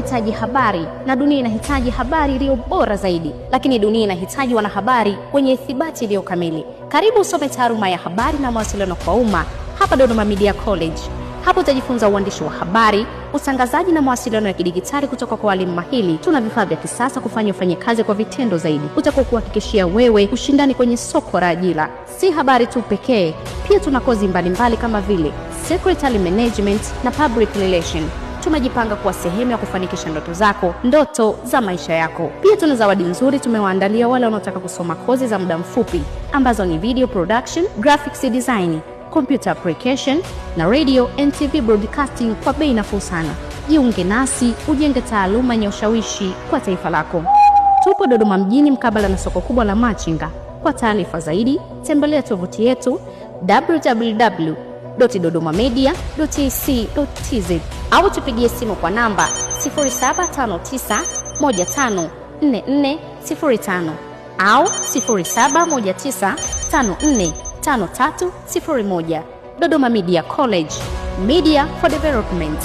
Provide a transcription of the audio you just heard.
inahitaji habari na dunia inahitaji habari iliyo bora zaidi, lakini dunia inahitaji wanahabari wenye ithibati iliyo kamili. Karibu usome taaluma ya habari na mawasiliano kwa umma hapa Dodoma Media College. Hapo utajifunza uandishi wa habari, utangazaji na mawasiliano ya kidigitali kutoka kwa walimu mahiri. Tuna vifaa vya kisasa kufanya ufanye kazi kwa vitendo zaidi, utakuwa kuhakikishia wewe ushindani kwenye soko la ajira. Si habari tu pekee, pia tuna kozi mbalimbali kama vile secretary management na public relation. Tumejipanga kuwa sehemu ya kufanikisha ndoto zako, ndoto za maisha yako. Pia tuna zawadi nzuri tumewaandalia wale wanaotaka kusoma kozi za muda mfupi ambazo ni video production, graphics design, computer application na radio and TV broadcasting kwa bei nafuu sana. Jiunge nasi ujenge taaluma yenye ushawishi kwa taifa lako. Tupo Dodoma mjini mkabala na soko kubwa la Machinga. Kwa taarifa zaidi tembelea tovuti yetu www.dodomamedia.ac.tz au tupigie simu kwa namba 0759154405 au 0719545301. Dodoma Media College, Media for Development.